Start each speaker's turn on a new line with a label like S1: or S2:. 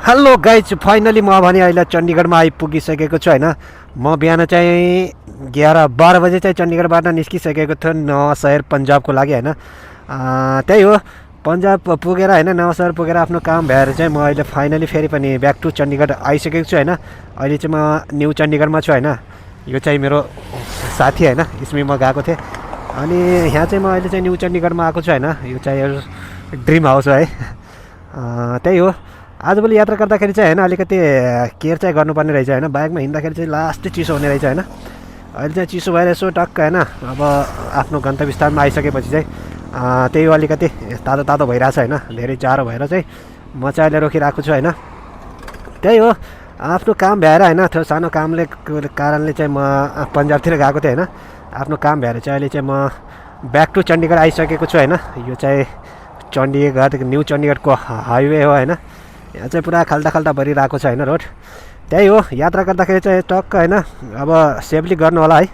S1: Hello guys, finally म भने अहिले चण्डीगढमा आइपुगिसकेको छु होइन। म बिहान चाहिँ 11-12 बजे चाहिँ चण्डीगढबाट निस्किसकेको थियो नवाँ शहर पन्जाबको लागि होइन। त्यही हो, पन्जाब पुगेर होइन, नवाँ शहर पुगेर आफ्नो काम भएर चाहिँ म अहिले फाइनली फेरि पनि ब्याक टु चण्डीगढ आइसकेको छु होइन। अहिले चाहिँ म न्यू चण्डीगढमा छु होइन। यो चाहिँ मेरो साथी होइन, यसमै म गएको थिएँ अनि यहाँ चाहिँ म अहिले चाहिँ न्यू चण्डीगढमा आएको छु होइन। यो चाहिँ ड्रिम हाउस हो है। त्यही हो, आजभोलि यात्रा गर्दाखेरि चाहिँ होइन अलिकति केयर चाहिँ गर्नुपर्ने रहेछ होइन। बाइकमा हिँड्दाखेरि चाहिँ लास्ट चिसो हुने रहेछ होइन। अहिले चाहिँ चिसो भएर यसो टक्क होइन, अब आफ्नो गन्तव्य स्थानमा आइसकेपछि चाहिँ त्यही हो, अलिकति तातो तातो भइरहेछ होइन। धेरै जाडो भएर चाहिँ म चाहिँ अहिले रोकिरहेको छु होइन। त्यही हो, आफ्नो काम भएर होइन, त्यो सानो कामले कारणले चाहिँ म पन्जाबतिर गएको थिएँ होइन। आफ्नो काम भएर चाहिँ अहिले चाहिँ म ब्याक टु चण्डीगढ आइसकेको छु होइन। यो चाहिँ चण्डीगढ न्यू चण्डीगढको हाइवे हो होइन। यहाँ चाहिँ पुरा खाल्टा खाल्टा भरिरहेको छ होइन रोड। त्यही हो, यात्रा गर्दाखेरि चाहिँ टक्क होइन, अब सेफली गर्नु होला है।